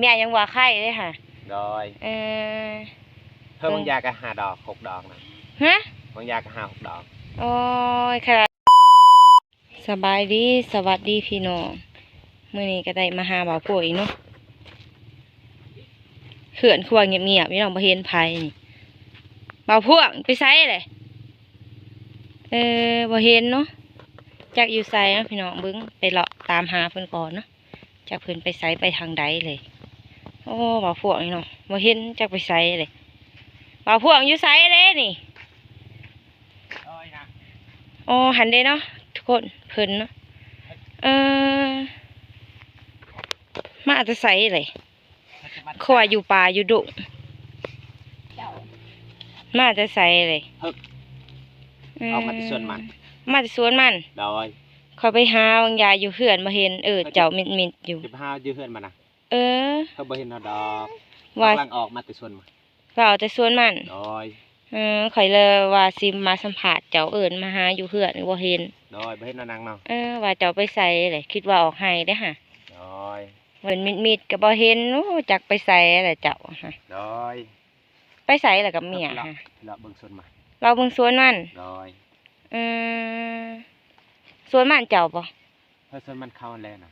ແມ່ຍັງວ່າໄຂ້ເດ້ຫະ. ໂດຍ. ເອີ ເພີ່ມບາງຢາກໍຫ້າດອກ ຫົກດອກນະ. ຮະ? ບາງຢາກໍຫ້າ ຫົກດອກ. ໂອ້ຍ ຂະໜາດ ສະບາຍດີ ສະຫວັດດີພີ່ນ້ອງ. ມື້ນີ້ກໍໄດ້ມາຫາບ່າວພວງອີກເນາະ. ເຮືອນຄືວ່າງຽບໆ ພີ່ນ້ອງ ບໍ່ເຫັນໃຜນີ້. ບ່າວພວງໄປໃສເລີຍ? ເອີ ບໍ່ເຫັນເນາະ ຈັກຢູ່ໃສເນາະພີ່ນ້ອງ. ເບິ່ງ ໄປເລາະຕາມຫາເພິ່ນກ່ອນເນາະ. ຈັກເພິ່ນໄປໃສໄປທາງໃດເລີຍ. ໂອ້ ບ່າວພວງນີ້ເນາະ ບໍ່ເຫັນຈັກໄປໃສເລີຍ. ບ່າວພວງຢູ່ໃສເດ້ນີ້? ໂອ້ຍນະ ອໍ ຫັ້ນເດ້ເນາະທຸກຄົນ ເພິ່ນເນາະ. ເອີ ມາແຕ່ໃສເລີຍ? ຄືວ່າຢູ່ປ່າຢູ່ດົງ. ມາແຕ່ໃສເລີຍ? ເພິ່ນ ເອີ ອອກມາແຕ່ສວນມັນ. ມາແຕ່ສວນມັນ? ໂດຍ. ຂ້ອຍໄປຫາບາງຢາຢູ່ເຮືອນບໍ່ເຫັນ. ເອີ ເຈົ້າມິດໆຢູ່. ຈະໄປຫາຢູ່ເຮືອນມັນນະ? ເອີ ເຂົາບໍ່ເຫັນເຮົາດອກ. ວ່າ ເຂົາກຳລັງອອກມາແຕ່ສວນມັນ. ເຂົາເອົາແຕ່ສວນມັນ? ໂດຍ. ເອີ ຂ້ອຍເລີຍວ່າຊິມາສຳພາດເຈົ້າ ເອີ້ນມາຫາຢູ່ເຮືອນບໍ່ເຫັນ. ໂດຍ. ບໍ່ເຫັນເຮົານັ່ງເນາະ. ເອີ ວ່າເຈົ້າໄປໃສເລີຍ ຄິດວ່າອອກໄຮ່ເດ້ຫະ. ໂດຍ. ເພິ່ນມິດໆກໍບໍ່ເຫັນ. ໂອ້ ຈັກໄປໃສລະເຈົ້າຫະ. ໂດຍ. ໄປໃສລະກັບເມຍຫະ? ເລາະເບິ່ງສວນມັນ. ເລາະເບິ່ງສວນມັນ? ໂດຍ. ເອີ ສວນມັນເຈົ້າບໍ່? ເອີ ສວນມັນເຂົາຫັ້ນແຫຼະນະ.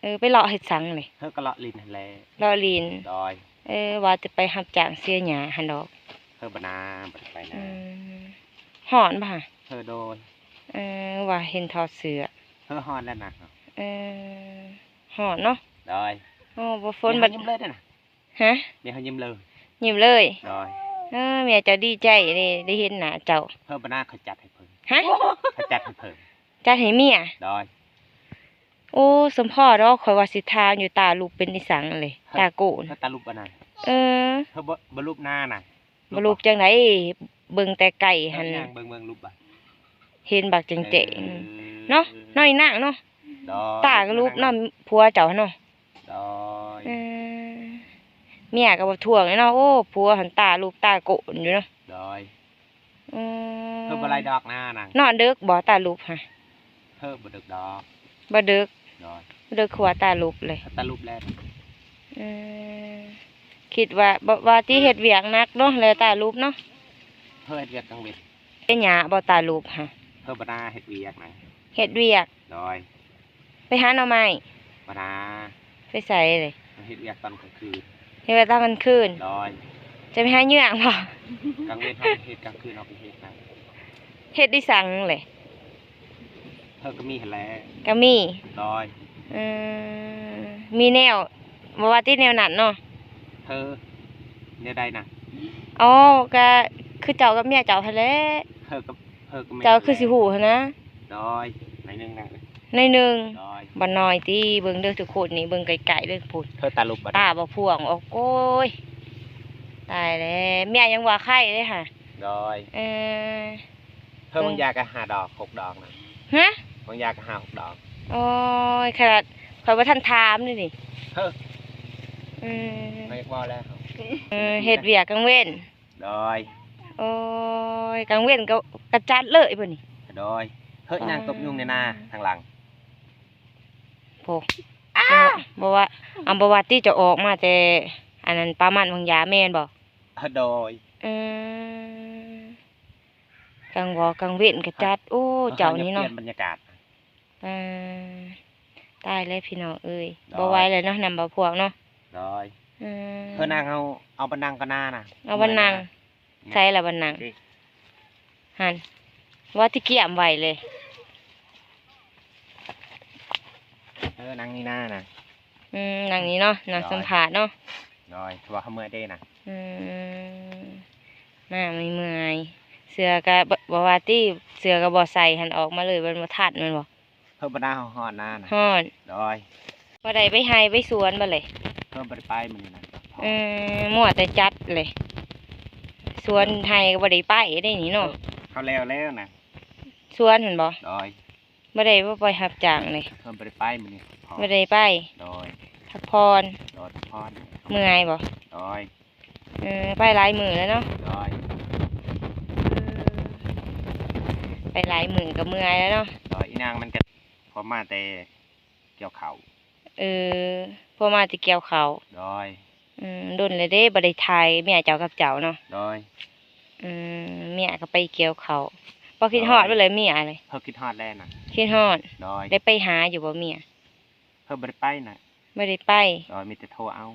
ເອີ ໄປເລາະເຮັດສັງເລີຍ? ເອີ ກໍເລາະຫຼິ້ນຫັ້ນແຫຼະ. ເລາະຫຼິ້ນ? ໂດຍ. ເອີ ວ່າຈະໄປຮັບຈ້າງເສຍຫຍ້າຫັ້ນດອກ. ເອີ ບໍ່ນາ ບໍ່ໄດ້ໄປນາ. ອືມ ຮ້ອນບໍ່ຫະ? ເອີ ໂດຍ. ເອີ ວ່າເຫັນຖອດເສື້ອ. ເອີ ຮ້ອນແລ້ວນະ. ເອີ ຮ້ອນເນາະ. ໂດຍ. ໂອ້ ບໍ່ຝົນບັດ ຍິ້ມເລີຍເດ້ນະ. ຮະ? ເມຍເຮົາຍິ້ມເລີຍ. ຍິ້ມເລີຍ? ໂດຍ. ເອີ ເມຍເຈົ້າດີໃຈເດ້ ໄດ້ເຫັນໜ້າເຈົ້າ. ເພິ່ນບັນນາເຂົາຈັດໃຫ້ເພິ່ນ. ຮະ? ເຂົາຈັດໃຫ້ເພິ່ນ. ຈັດໃຫ້ເມຍ? ໂດຍ. ໂອ້ ສົມພໍດອກ ຂ້ອຍວ່າຊິຖາມຢູ່ ຕາຫຼຸບເປັນອີ່ສັງເລີຍ ຕາໂກນ. ເພິ່ນຕາຫຼຸບອັນນັ້ນ. ເອີ ເພິ່ນບໍ່ ບໍ່ຫຼຸບໜ້ານະ. ບໍ່ຫຼຸບຈັ່ງໃດ ເບິ່ງແຕ່ໄກຫັ້ນ. ເອີ ເບິ່ງ ເບິ່ງຫຼຸບບາດ ເຫັນບັກແຈ້ງໆ ເອີ ເນາະ ນ້ອຍນາງເນາະ. ໂດຍ. ຕາກໍຫຼຸບເນາະ ຜົວເຈົ້າຫັ້ນເນາະ. ໂດຍ. ເອີ ເມຍກໍບໍ່ທວງເນາະ. ໂອ້ ຜົວຫັ້ນຕາຫຼຸບຕາໂກນຢູ່ເນາະ. ໂດຍ. ອືມ ເພິ່ນບໍ່ໄລ່ດອກນານະ. ນອນເດິກບໍ່ ຕາຫຼຸບຫະ? ເພິ່ນບໍ່ເດິກດອກ. ບໍ່ເດິກ? ໂດຍ. ບໍ່ເດິກຄືວ່າຕາຫຼຸບເລີຍ. ຕາຫຼຸບແລ້ວ. ອືມ ຄິດວ່າ ບໍ່ວ່າຕິເຮັດວຽກໜັກເນາະ ແລ້ວຕາຫຼຸບເນາະ. ເພິ່ນເຮັດວຽກກາງເວັນ. ເປັນຫຍັງບໍ່ຕາຫຼຸບຫະ? ເພິ່ນບໍ່ໄດ້ເຮັດວຽກນະ. ເຮັດວຽກ? ໂດຍ. ໄປຫາໜໍ່ໄມ້? ບໍ່ນາ. ໄປໃສເລີຍ? ເຮັດວຽກຕອນກາງຄືນ. ເຮັດວຽກຕອນກາງຄືນ? ໂດຍ. ຈະໄປຫາເຫຍື່ອງບໍ່? ກາງເວັນເຮົາເຮັດ ກາງຄືນເຮົາບໍ່ເຮັດນະ. ເຮັດອີ່ສັງເລີຍ? ເອີ ກໍມີຫັ້ນແຫຼະ. ກໍມີ? ໂດຍ. ເອີ ມີແນວ ບໍ່ວ່າຕິແນວນັ້ນເນາະ. ເອີ ແນວໃດນະ? ອໍ ກໍຄືເຈົ້າກັບເມຍເຈົ້າຫັ້ນແຫຼະ. ເອີ ກໍ ເອີ ກໍແມ່ນ. ເຈົ້າຄືຊິຮູ້ຫັ້ນນະ. ໂດຍ. ໜ້ອຍໜຶ່ງນະ. ໜ້ອຍໜຶ່ງ. ໂດຍ. ບໍ່ໜ້ອຍຕິ ເບິ່ງເດີທຸກຄົນນີ້ ເບິ່ງໃກ້ໆເດີພຸ້ນ. ເອີ ຕາຫຼຸບບໍ່? ຕາບໍ່ພວງອອກ. ໂອ້ຍ ຕາຍແລ້ວ ເມຍຍັງວ່າໄຄເດ້ຫະ. ໂດຍ. ເອີ ເອີ ບາງຢາກໍຫ້າດອກ ຫົກດອກນະ. ຮະ? ບາງຢາກໍຫ້າ ຫົກດອກ. ໂອ້ຍ ຂະໜາດຂ້ອຍບໍ່ທັນຖາມເດ້ນີ້. ເອີ ອືມ ໄປເວົ້າແລ້ວ. ເອີ ເຮັດວຽກກາງເວັນ. ໂດຍ. ໂອ້ຍ ກາງເວັນກໍ ກະຈັດເລີຍບໍ່ນີ້? ໂດຍ. ເຮີ້ຍ ນາງຕົບຍຸງໃນນາທາງຫຼັງ. ໂອ້ ບໍ່ວ່າ ອຳ ບໍ່ວ່າຕິຈະອອກມາແຕ່ອັນນັ້ນ ປາມັນຫວ່າງຢາແມ່ນບໍ່? ໂດຍ. ເອີ ກາງວອກກາງເວັນກະຈັດ. ໂອ້ ເຈົ້ານີ້ເນາະ ປ່ຽນບັນຍາກາດ. ເອີ ຕາຍແລ້ວພີ່ນ້ອງເອີຍ. ໂດຍ. ບໍ່ໄຫວແລ້ວເນາະ ນຳບໍ່ພວກເນາະ. ໂດຍ. ເອີ ເອີ ນາງເຮົາເອົາບັນນັງກໍນານະ ເອົາບັນນັງ. ໃສ່ລະບັນນັງ ຫັ້ນ ວ່າທີ່ກຽມໄວ້ເລີຍ. ເອີ ນັ່ງນີ້ນານະ. ອືມ ນັ່ງນີ້ເນາະ ນັ່ງສຳພາດເນາະ. ໂດຍ. ເພາະວ່າເຮົາເມື່ອຍເດ້ນະ. ອືມ ມາເມື່ອຍໆ ເສື້ອກໍບໍ່ ບໍ່ວ່າຕິ ເສື້ອກໍບໍ່ໃສ່ຫັ້ນ ອອກມາເລີຍ ມັນບໍ່ທັນແມ່ນບໍ່? ເພິ່ນບໍ່ໜາວ ເຮົາຮ້ອນນານະ. ຮ້ອນ. ໂດຍ. ບໍ່ໄດ້ໄປໄຮ່ໄປສວນບໍ່ເລີຍ? ເພິ່ນບໍ່ໄດ້ໄປມື້ນີ້ນະ. ເອີ ມົວແຕ່ຈັດເລີຍ ສວນໄຮ່ກໍບໍ່ໄດ້ໄປໄດ້ນີ້ເນາະ. ເຂົາແລ້ວແລ້ວນະ ສວນຫັ້ນບໍ່? ໂດຍ. ບໍ່ໄດ້ ບໍ່ໄປຮັບຈ້າງເລີຍ. ເພິ່ນບໍ່ໄດ້ໄປມື້ນີ້ ພັກຜ່ອນ. ບໍ່ໄດ້ໄປ. ໂດຍ. ພັກຜ່ອນ. ໂດຍ ພັກຜ່ອນ. ເມື່ອຍບໍ່? ໂດຍ. ເອີ ໄປຫຼາຍມື້ແລ້ວເນາະ. ໂດຍ. ເອີ ໄປຫຼາຍມື້ກໍເມື່ອຍແລ້ວເນາະ. ໂດຍ. ອີນາງມັນກໍ ເພາະມາແຕ່ກ່ຽວເຂົ້າ. ເອີ ຜົວມາແຕ່ກ່ຽວເຂົ້າ. ໂດຍ. ອືມ ດົນແລ້ວເດ້ ບໍ່ໄດ້ຖ່າຍເມຍເຈົ້າກັບເຈົ້າເນາະ. ໂດຍ. ອືມ ເມຍກໍໄປກ່ຽວເຂົ້າ. ບໍ່ຄິດຮອດ ໂດຍ ບໍ່ເລີຍເມຍເລີຍ? ເພິ່ນຄິດຮອດແລ້ວນະ. ຄິດຮອດ. ໂດຍ. ໄດ້ໄປຫາຢູ່ບໍ່ເມຍ? ເພິ່ນບໍ່ໄດ້ໄປນະ. ບໍ່ໄດ້ໄປ. ໂດຍ ມີແຕ່ໂທເອົາ.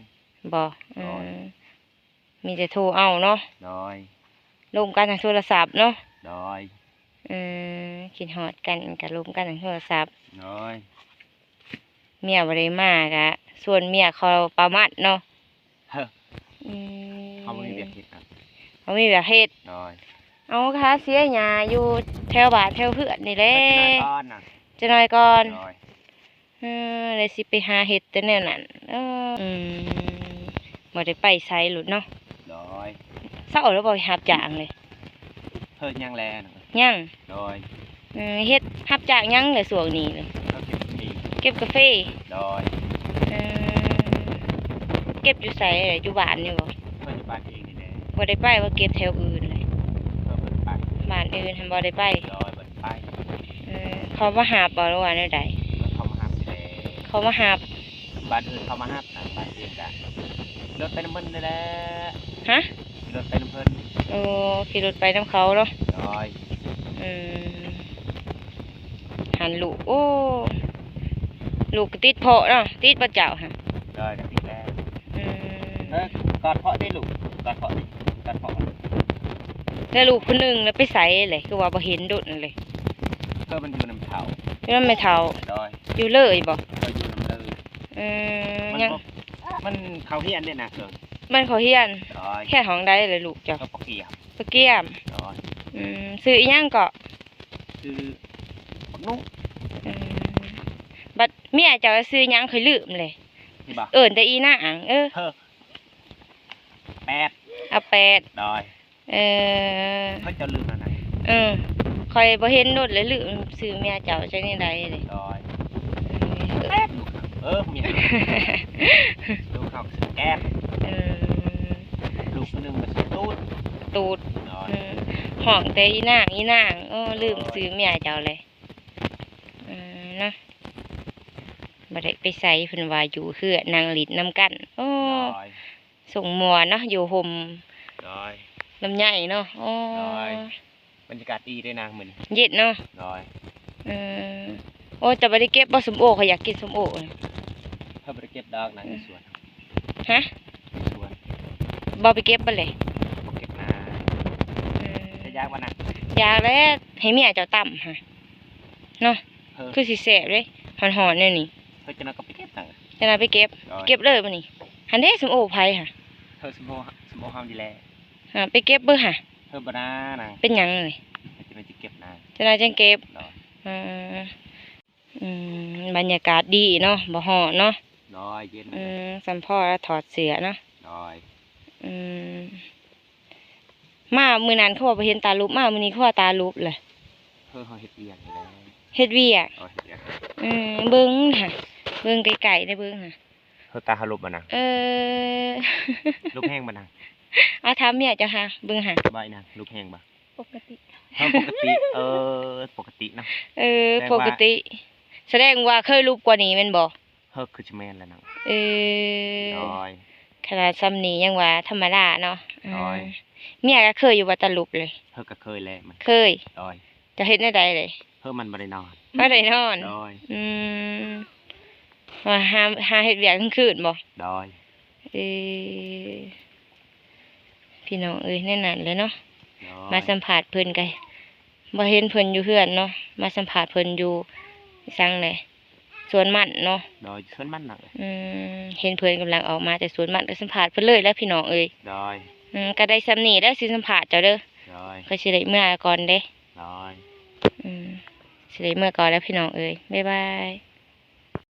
ບໍ່? ໂດຍ. ອືມ ມີແຕ່ໂທເອົາເນາະ. ໂດຍ. ລົມກັນທາງໂທລະສັບເນາະ. ໂດຍ. ເອີ ຄິດຮອດກັນກໍລົມກັນທາງໂທລະສັບ. ໂດຍ. ເມຍບໍ່ໄດ້ມາກະຊວນເມຍເຂົ້າປ່າມັດເນາະ. ເອີ ອືມ ເຮົາບໍ່ມີວຽກເຮັດນະ. ເຮົາມີວຽກເຮັດ. ໂດຍ. ເອົາ ຫາເສຍຫຍ້າຢູ່ແຖວບ້ານແຖວເຮືອນນີ້ແຫຼະ. ຈັກໜ້ອຍກ່ອນນະ. ຈັກໜ້ອຍກ່ອນ. ໂດຍ. ເອີ ແລ້ວຊິໄປຫາເຮັດແຕ່ແນວນັ້ນ. ເອີ ອືມ ບໍ່ໄດ້ໄປໃສໂລດເນາະ. ໂດຍ. ເຊົາແລ້ວບໍ່ໄປຮັບຈ້າງເລີຍ? ເຮັດຫຍັງແລ? ຍັງ. ໂດຍ. ເອີ ເຮັດຮັບຈ້າງຫຍັງແລຊ່ວງນີ້ເລີຍ? ເກັບກາເຟ. ເກັບກາເຟ. ໂດຍ. ເອີ ເກັບຢູ່ໃສ? ຢູ່ບ້ານນີ້ບໍ່? ເຮັດຢູ່ບ້ານເອງນີ້ແຫຼະ. ບໍ່ໄດ້ໄປວ່າເກັບແຖວອື່ນເລີຍ? ເຮັດບ້ານອື່ນ. ບ້ານອື່ນຫັ້ນບໍ່ໄດ້ໄປ? ໂດຍ. ໄປ. ເອີ ເຂົາມາຮັບບໍ່ ຫຼືວ່າແນວໃດ? ເຂົາມາຮັບນີ້ແຫຼະ. ເຂົາມາຮັບ. ບ້ານອື່ນເຂົາມາຮັບນະ, ບ້ານອື່ນກະຂີ່ລົດໄປນຳເພິ່ນນີ້ແຫຼະ. ຮະ? ຂີ່ລົດໄປນຳເພິ່ນ. ໂອ້ ຂີ່ລົດໄປນຳເຂົາເນາະ. ໂດຍ. ອືມ ຫັ້ນລູກ. ໂອ້ ລູກກໍຕິດເພາະເນາະ. ຕິດບໍ່ເຈົ້າຫັ້ນ? ໂດຍ ກໍຕິດແລ້ວ. ອືມ ເອີ ກອດເພາະຕິລູກ, ກອດເພາະຕິ, ກອດເພາະ. ແລ້ວລູກຜູ້ໜຶ່ງນະໄປໃສແຫຼະ? ຄືວ່າບໍ່ເຫັນດົນເລີຍ. ເອີ ມັນຢູ່ນຳເຖົ້າ. ຢູ່ນຳແມ່ເຖົ້າ. ໂດຍ. ຢູ່ເລີຍບໍ່? ເອີ ຢູ່ນຳເລີຍ. ເອີ ມັນຍັງ ມັນເຂົ້າຮຽນເດ້ນະ. ເອີ ມັນເຂົ້າຮຽນ. ໂດຍ. ຮຽນຫ້ອງໃດລະລູກເຈົ້າ? ປະກຽມ. ປະກຽມ. ໂດຍ. ອືມ ຊື່ອີຫຍັງເກາະ? ຊື່ບັກນຸ. ເອີ ບັດເມຍເຈົ້າຊື່ຫຍັງ? ຂ້ອຍລືມເລີຍ. ນີ້ບໍ່? ເອີ້ນແຕ່ອີນາງ. ເອີ ເອີ ແປດ. ອາແປດ. ໂດຍ. ເອີ ຂ້ອຍເຈົ້າລືມແລ້ວນະ. ເອີ ຂ້ອຍບໍ່ເຫັນດົນແລ້ວ ລືມຊື່ເມຍເຈົ້າ. ຈັ່ງໃດເດ? ໂດຍ. ເອີ ເມຍລູກເຂົາຊື່ແກດ. ເອີ ລູກຄົນໜຶ່ງກໍຊື່ຕູດ. ຕູດ. ໂດຍ. ເອີ ຮ້ອງແຕ່ອີນາງ ອີນາງ. ໂອ້ ລືມຊື່ເມຍເຈົ້າແລ້ວ. ເອີ ເນາະ ບໍ່ໄດ້ໄປໃສ ເພິ່ນວ່າຢູ່ເຮືອນ ນັ່ງຫຼິ້ນນຳກັນ. ໂອ້ ໂດຍ. ຊົງມ່ວນເນາະ ຢູ່ຮົ່ມ. ໂດຍ. ລຳໄຍເນາະ. ໂອ້ ໂດຍ. ບັນຍາກາດດີເດ້ນາງມື້ນີ້ ເຢັນເນາະ. ໂດຍ. ເອີ ໂອ້ ເຈົ້າບໍ່ໄດ້ເກັບບໍ່ສົ້ມໂອ? ຂ້ອຍຢາກກິນສົ້ມໂອ. ຂ້ອຍບໍ່ໄດ້ເກັບດອກນາງ ຢູ່ສວນ. ຮະ? ຢູ່ສວນ. ບໍ່ໄປເກັບບໍ່ແລະ? ບໍ່ເກັບນາ. ເອີ ເຈົ້າຢາກບໍ່ນາງ? ຢາກແຫຼະ ໃຫ້ເມຍເຈົ້າຕຳຫັ້ນເນາະ. ເອີ ຄືຊິແຊບເດ້ ຮ້ອນໆແນວນີ້. ເອີ ຈັ່ງນັ້ນກໍໄປເກັບນາງ. ຈັ່ງນັ້ນໄປເກັບ. ໂດຍ. ເກັບເລີຍມື້ນີ້. ຫັ້ນເດ້ ສົ້ມໂອໃຜຫະ? ເອີ ສົ້ມໂອ ສົ້ມໂອເຮົານີ້ແຫຼະ. ຫາ ໄປເກັບເບິ່ງຫາ. ເອີ ບໍ່ນານາງ. ເປັນຫຍັງນີ້? ຈັ່ງນັ້ນຊິເກັບນາງ. ຈັ່ງນັ້ນຈັ່ງເກັບ. ໂດຍ. ເອີ ອືມ ບັນຍາກາດດີເນາະ ບໍ່ຮ້ອນເນາະ. ໂດຍ ເຢັນ. ອືມ ສ່ຳພໍລະຖອດເສື້ອເນາະ. ໂດຍ. ອືມ ມາມື້ນັ້ນຄືວ່າບໍ່ເຫັນຕາຫຼຸບ ມາມື້ນີ້ຄືວ່າຕາຫຼຸບແຫຼະ. ເອີ ເຮົາເຮັດວຽກນີ້ແຫຼະ. ເຮັດວຽກ. ໂດຍ ເຮັດວຽກ. ອືມ ເບິ່ງຫາ ເບິ່ງໃກ້ໆໄດ້ ເບິ່ງຫາ. ເອີ ຕາເຮົາຫຼຸບບໍ່ນາງ? ເອີ ຫຼຸບແຮງບໍ່ນາງ? ເອົາ ຖາມເມຍເຈົ້າຫາ ເບິ່ງຫາ. ບໍ່ນາງ ຫຼຸບແຮງບໍ່? ປົກກະຕິ. ເອີ ປົກກະຕິ. ເອີ ປົກກະຕິເນາະ. ເອີ ປົກກະຕິ. ສະແດງວ່າເຄີຍຫຼຸບກວ່ານີ້ແມ່ນບໍ່? ເອີ ຄືຊິແມ່ນແຫຼະນາງ. ເອີ ໂດຍ. ຂະໜາດສ່ຳນີ້ຍັງວ່າທຳມະດາເນາະ. ໂດຍ. ເມຍກໍເຄີຍຢູ່ບໍ່ຕາຫຼຸບເລີຍ? ເອີ ກໍເຄີຍແຫຼະ. ເຄີຍ. ໂດຍ. ເຈົ້າເຮັດແນວໃດເລີຍ? ເອີ ມັນບໍ່ໄດ້ນອນ. ບໍ່ໄດ້ນອນ. ໂດຍ. ອືມ ວ່າຫາ ຫາເຮັດວຽກກາງຄືນບໍ່? ໂດຍ. ເອີ ພີ່ນ້ອງເອີຍ ແນວນັ້ນແຫຼະເນາະ. ໂດຍ. ມາສຳພາດເພິ່ນກໍບໍ່ເຫັນເພິ່ນຢູ່ເຮືອນເນາະ ມາສຳພາດເພິ່ນຢູ່ ອີສັງແຫຼະ ສວນມັນເນາະ. ໂດຍ ສວນມັນເນາະ. ອືມ ເຫັນເພິ່ນກຳລັງອອກມາແຕ່ສວນມັນ ກໍສຳພາດເພິ່ນເລີຍແຫຼະ ພີ່ນ້ອງເອີຍ. ໂດຍ. ອືມ ກໍໄດ້ສ່ຳນີ້ແຫຼະ ຊິສຳພາດເຈົ້າເດີ. ໂດຍ. ຂ້ອຍຊິໄດ້ເມືອກ່ອນເດ້. ໂດຍ. ອືມ ຊິໄດ້ເມືອກ່ອນແລ້ວ ພີ່ນ້ອງເອີຍ ບາຍບາຍ.